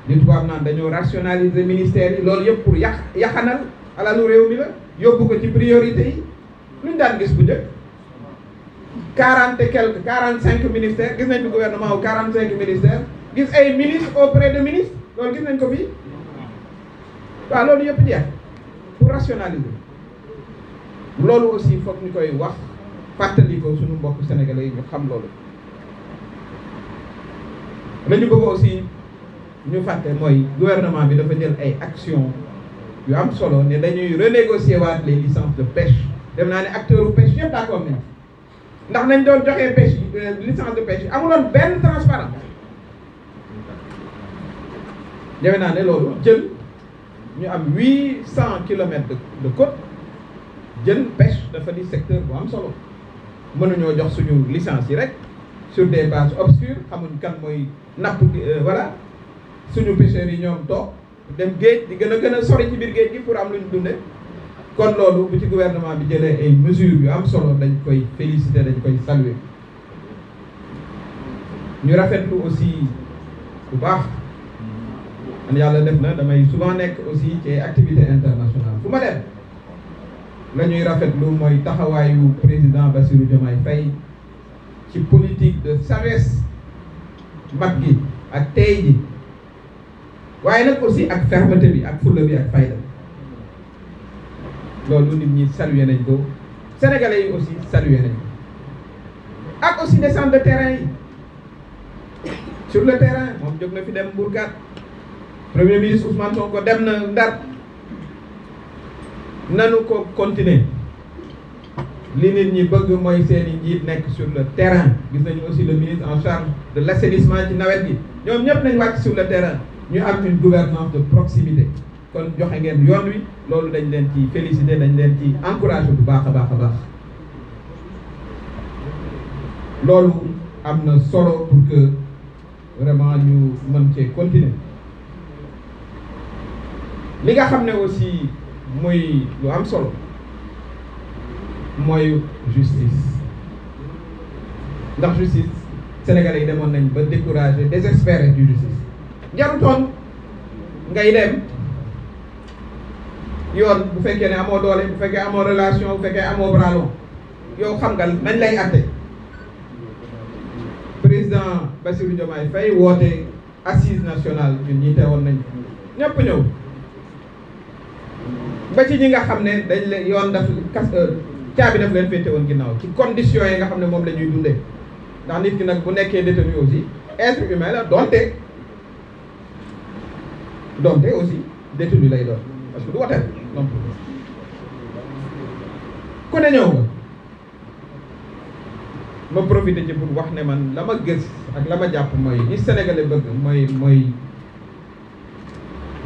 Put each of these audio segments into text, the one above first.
li tubaab naan dañoo rationaliser ministère yi loolu yëpp pour yaxanal alalu réew mi la yóbbu ko ci priorité yi luñ daan gis bu njëkk 40 et quelques 45 ministères gis nañ fi gouvernement wu 45 ministères gis ay ministres auprès de ministres loolu gis nañ ko fii waaw loolu yëpp jeex pour rationaliser loolu aussi foog ñu koy wax fàttali ko suñu mbokk sénégalais yi ñu xam loolu la ñu bëgg aussi ñu fàtte mooy gouvernement bi dafa jël ay actions yu am solo ne dañuy renégocier waat les licences de pêche dem naa ne acteurs u pêche yëpp d'accord nañ ndax nañ doon joxee pêche licence de pêche yi amuloon benn transparence defe naa ne loolu jël ñu am 800 kilomètres de côte jën pêche dafa di secteur bu am solo mënuñoo jox suñu licence yi rek sur des bases obscures xamuñ kan mooy napp voilà suñu pêcheurs yi ñoom toog dem géej di gën a sori ci biir géej gi pour am lu ñu dunde kon loolu bu ci gouvernement bi jëlee ay mesures yu am solo dañ koy féliciter dañ koy saluer ñu rafetlu aussi bu baax man yàlla def na damay souvent nekk aussi ci activité internationale fu ma dem la ñuy rafetlu mooy taxawaayu président Bassirou Diomaye Faye ci politique de sagesse mat gi ak tey ji waaye nag aussi ak fermeté bi ak fulla bi ak fayda loolu nit ñi saluer nañ ko sénégalais yi aussi saluer nañ ko ak aussi descente de terrain yi sur le terrain moom jóg na fi dem Mbourkat premier ministre Ousmane Sonko dem na Ndar nanu ko continuer li nit ñi bëgg mooy seeni njiit nekk sur le terrain gis nañu aussi le ministre en charge de l'assainissement ci nawet gi ñoom ñëpp nañ wàcc sur le terrain ñu am une gouvernance de proximité kon joxe ngeen yoon wi loolu dañ leen ci féliciter dañ leen ci encourager bu baax a baax a baax loolu am na solo pour que vraiment ñu mën cee continuer li nga xam ne aussi muy lu am solo mooy justice ndax justice sénégalais yi demoon nañ ba découragé désespéré du justice jarutoon ngay dem yoon bu fekkee ne amoo doole bu fekkee amoo relation bu fekkee amoo bras long yow xam nga nañ lay atte président Bassirou Diomaye Faye woote assise nationale ñun ñi teewoon nañ ñëpp ñëw ba ci ñi nga xam ne dañ leen yoon daf caabi daf leen féete woon ginnaaw ci conditions yi nga xam ne moom la ñuy dundee ndax nit ki nag bu nekkee détenu aussi être humain la donte aussi détenu lay doon parce que du woteel donc ku ne ñëw nga ma profité ci pour wax ne man la ma gës ak la ma jàpp mooy ni Sénégalais bëgg mooy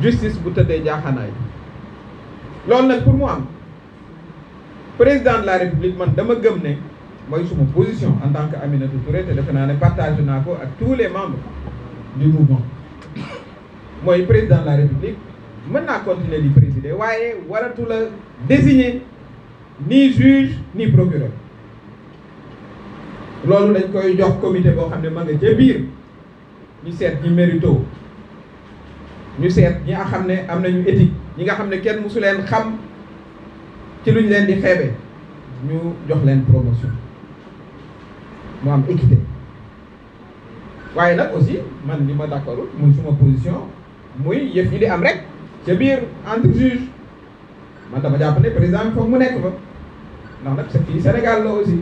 justice bu tëddee jaaxaanaay loolu nag pour mu am président de la république man dama gëm ne mooy suma position en tant que Aminata Touré te defe naa ne partagé naa ko ak tous les membres du mouvement mooy président de la république mën naa continuer di présider waaye waratu la désigner ni juge ni procureur loolu dañ koy jox comité boo xam ne ma nga ca biir ñu seet ñi mérito ñu seet ñi nga xam ne am nañu éthique ñi nga xam ne kenn mësu leen xam ci luñ leen di xeebe ñu jox leen promotion mu am équité waaye nag aussi man li ma d'accord muy suma position muy yëf yi di am rek ca biir entre juge man dama jàpp ne président bi foog mu nekk fa ndax nag c'est fii Sénégal la aussi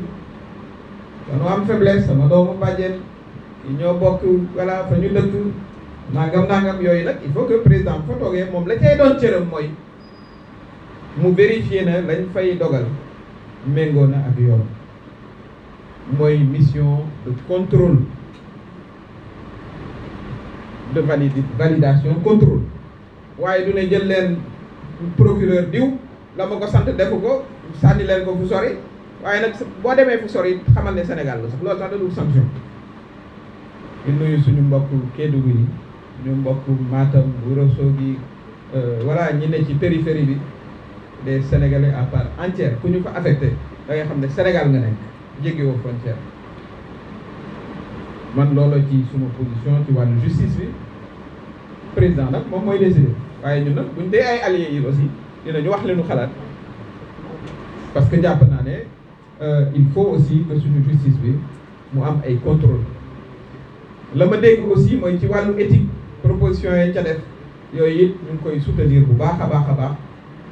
dañoo am faiblesse sama doomu bàjjen yi ñoo bokk voilà fa ñu dëkk nangam yooyu nag il faut que président bi fa toogee moom la cay doon cëram mooy mu vérifier na lañ fay dogal méngoo na ak yoon mooy mission de contrôle de validation contrôle waaye du ne jël leen procureur diw la ma ko sant defu ko sànni leen ko fu sori waaye nag boo demee fu sori xamal ne Sénégal la sax loolu sax da dul sanction di nuyu suñu mbokk Kédougou yi ñu mbokk Matam Ourossogui voilà ñi ne ci périphérie bi des Sénégalais à part entière ku ñu fa affecté da ngay xam ne Sénégal nga nekk jéggiwoo frontière man loolu ci suma position ci wàllu justice bi président nag moom mooy décider waaye ñun nag buñ dee ay alliés yi aussi dinañu wax leenu xalaat parce que jàpp naa ne il faut aussi que suñu justice bi mu am ay contrôle la ma dégg aussi mooy ci wàllu éthique proposition yi ca def yooyu it ñu ngi koy soutenir bu baax a baax a baax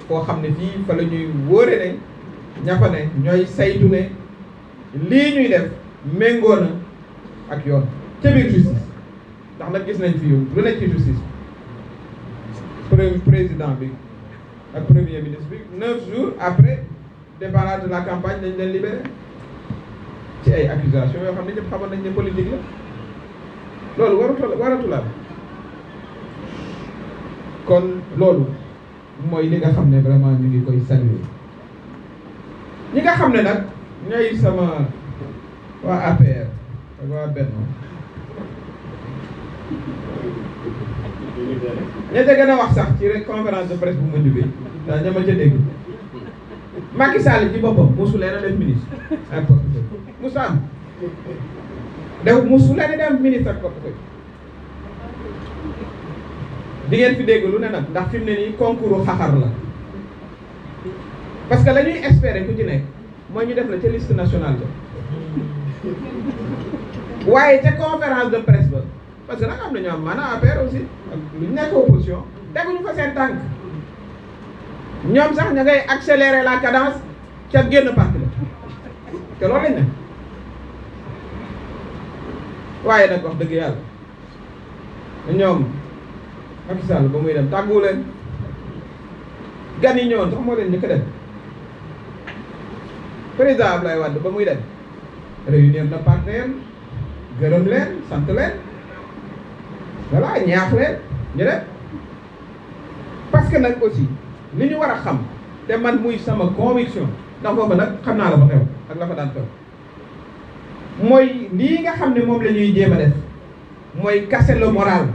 koo xam ne fii fa la ñuy wóore ne ña fa ne ñooy saytu ne lii ñuy def méngoo na ak yoon ca biir justice ndax nag gis nañ fi yow lu nekk ci justice président bi ak premier ministre bi 9 jours après démarrage de la campagne dañ leen libéré ci ay accusations yoo xam ne ñëpp xamoon nañ ne politique la loolu waratula kon loolu mooy li nga xam ne vraiment ñu ngi koy saluer ñi nga xam ne nag ñooy sama waa APR ak waa Benno ña ca gën a wax sax ci rek conférence de presse bu mujj bi daa ñama ca dégg Macky Sall ci boppam mosu leen a def ministre ak portefeuille mosu am mosu leen a def ministre ak portefeuille di ngeen fi dégg lu ne nag ndax fi mu ne nii concours xaxar la parce que la ñuy espérer ku ci nekk mooy ñu def la ca liste nationale ba waaye ca conférence de presse ba parce que nag am na ñoo am maanaam APR aussi ak lu ñu nekk opposition teguñu fa seen tànk ñoom sax ña ngay accélérer la cadence ca génn parti la te loolu lañ ne waaye nag wax dëgg yàlla ñoom Macky Sall ba muy dem tàggu leen gan yi ñëwoon sax moo leen njëkk a dem président Abdoulaye Wade ba muy dem réunir na partenaire gërëm leen sant leen voilà ñaax leen ñu dem parce que nag aussi li ñu war a xam te man muy sama conviction ndax foofu nag xam naa la fa xew ak la fa daan xew mooy lii nga xam ne moom la ñuy jéem a def mooy casser le moral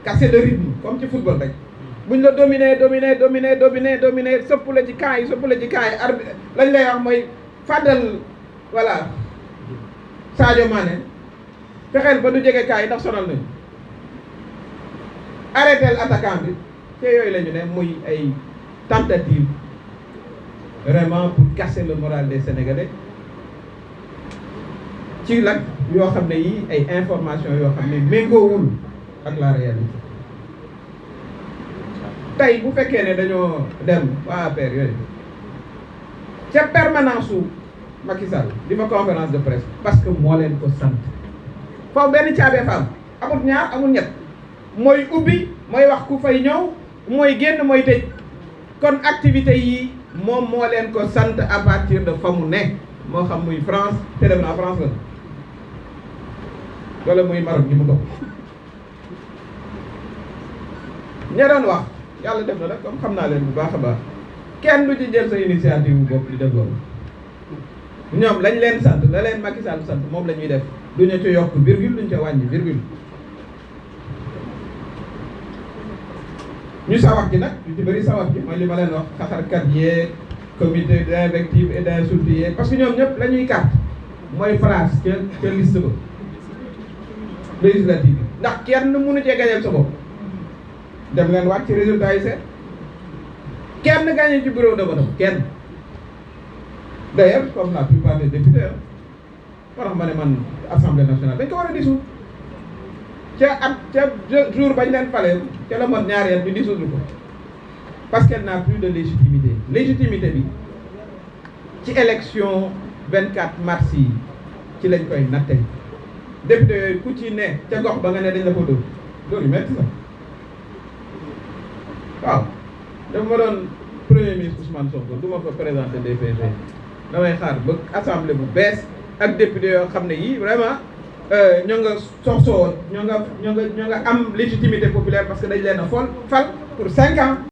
casser le rythme comme ci football rek buñ la dominer sëpp la ci camp yi arbitre lañ lay wax mooy fàddal voilà Sadio Mané fexeel ba du jege camp yi ndax sonal nañu arrêtel attaquant bi te yooyu la ñu ne muy ay tentative vraiment pour casser le moral des Sénégalais ci nag yoo xam ne yi ay information yoo xam ne méngoowul ak la réalité tey bu fekkee ne dañoo dem waa APR yooyu ca permanence su Macky Sall di fa conférence de presse parce que moo leen ko sant foofu benn caabee fa am amul ñaar amul ñett mooy ubbi mooy wax ku fay ñëw mooy génn mooy tëj kon activité yi moom moo leen ko sant à partir de fa mu ne moo xam muy France te dem naa France la wala muy Maroc gi mu toog ña doon wax yàlla def na rek comme xam naa leen bu baax a baax kenn du ci jël sa initiative bu bopp di def loolu ñoom lañ leen sant la leen Macky Sall sant moom la ñuy def duñu ci yokk virgule duñu ca wàññi virgule ñu sawar ji nag ñu ci bëri sawar ji mooy li ma leen wax xaxarkat yee comité d'invective et d'insulte yee parce que ñoom ñëpp la ñuy carte mooy phrase ca liste ba législative bi ndax kenn mënu cee gañeel sa bopp dem leen wàcc ci résultat yi seet kenn gagné ci bureau de vote kenn d'ailleurs comme la plupart des députés moo tax ma ne man assemblée nationale dañ ko war a dissoudre ca jour bañ leen fale ca la mot ñaari at ñu dissoudre ko parce qu'elle n'a plus de légitimité bi ci élection 24 mars yi ci lañ koy natte député yooyu ku ci ne ca gox ba nga ne dañ la ko dóor dóor yu metti sax waaw dafa ma doon premier ministre Ousmane Sonko du ma fa présenter DPG damay xaar ba assemblée bu bees ak député yoo xam ne yii vraiment ñoo nga soxsoo ñoo nga am légitimité populaire parce que dañ leen a fal pour 5 ans